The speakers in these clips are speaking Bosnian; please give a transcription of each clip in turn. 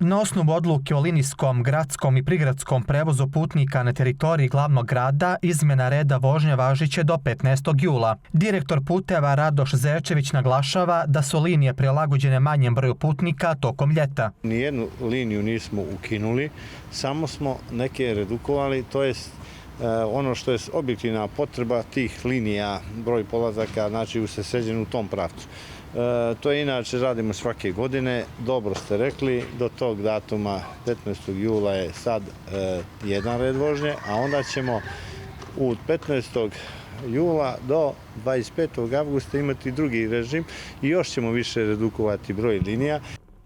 Na osnovu odluke o linijskom, gradskom i prigradskom prevozu putnika na teritoriji glavnog grada, izmjena reda vožnje važit će do 15. jula. Direktor puteva Radoš Zečević naglašava da su linije prilagođene manjem broju putnika tokom ljeta. Nijednu liniju nismo ukinuli, samo smo neke redukovali, to jest ono što je objektivna potreba tih linija, broj polazaka, znači usredsređen u tom pravcu. To je inače radimo svake godine, dobro ste rekli, do tog datuma 15. jula je sad jedan red vožnje, a onda ćemo od 15. jula do 25. avgusta imati drugi režim i još ćemo više redukovati broj linija.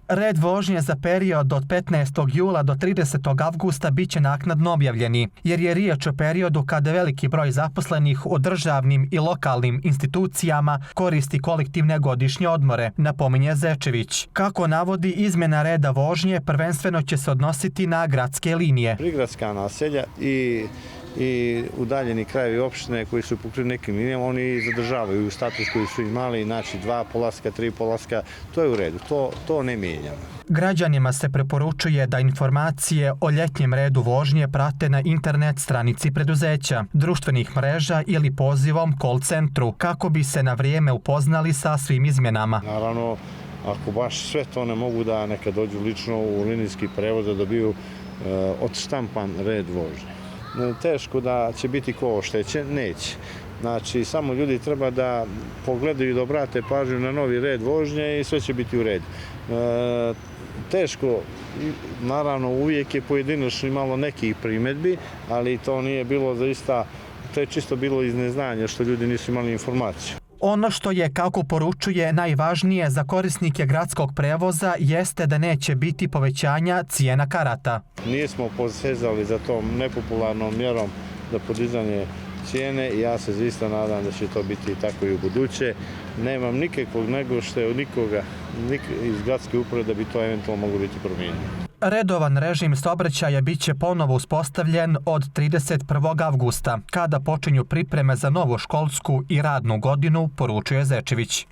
Red vožnje za period od 15. jula do 30. avgusta bit će naknadno objavljeni, jer je riječ o periodu kada veliki broj zaposlenih u državnim i lokalnim institucijama koristi kolektivne godišnje odmore, napominje Zečević. Kako navodi, izmjena reda vožnje prvenstveno će se odnositi na gradske linije. Prigradska naselja i udaljeni krajevi opštine koji su pokrili nekim linijama, oni zadržavaju status koji su imali, znači 2 polaska, 3 polaska, to je u redu, to ne mijenjamo. Građanima se preporučuje da informacije o ljetnjem redu vožnje prate na internet stranici preduzeća, društvenih mreža ili pozivom call centru, kako bi se na vrijeme upoznali sa svim izmjenama. Naravno, ako baš sve to ne mogu da nekad dođu lično u linijski prevoz da dobiju odštampan red vožnje. Teško da će biti ko oštećen, neće. Znači, samo ljudi treba da pogledaju i da obrate pažnju na novi red vožnje i sve će biti u redu. Teško, naravno, uvijek je pojedinačno imalo nekih primjedbi, ali to nije bilo zaista, to je čisto bilo iz neznanja što ljudi nisu imali informaciju. Ono što je, kako poručuje, najvažnije za korisnike gradskog prevoza jeste da neće biti povećanja cijena karata. Nismo posezali za tom nepopularnom mjerom za podizanje cijene i ja se zaista nadam da će to biti tako i u buduće. Nemam nikakvog negošte od nikoga iz gradske uprave da bi to eventualno moglo biti promijenjeno. Redovan režim saobraćaja bit će ponovo uspostavljen od 31. avgusta, kada počinju pripreme za novu školsku i radnu godinu, poručuje Zečević.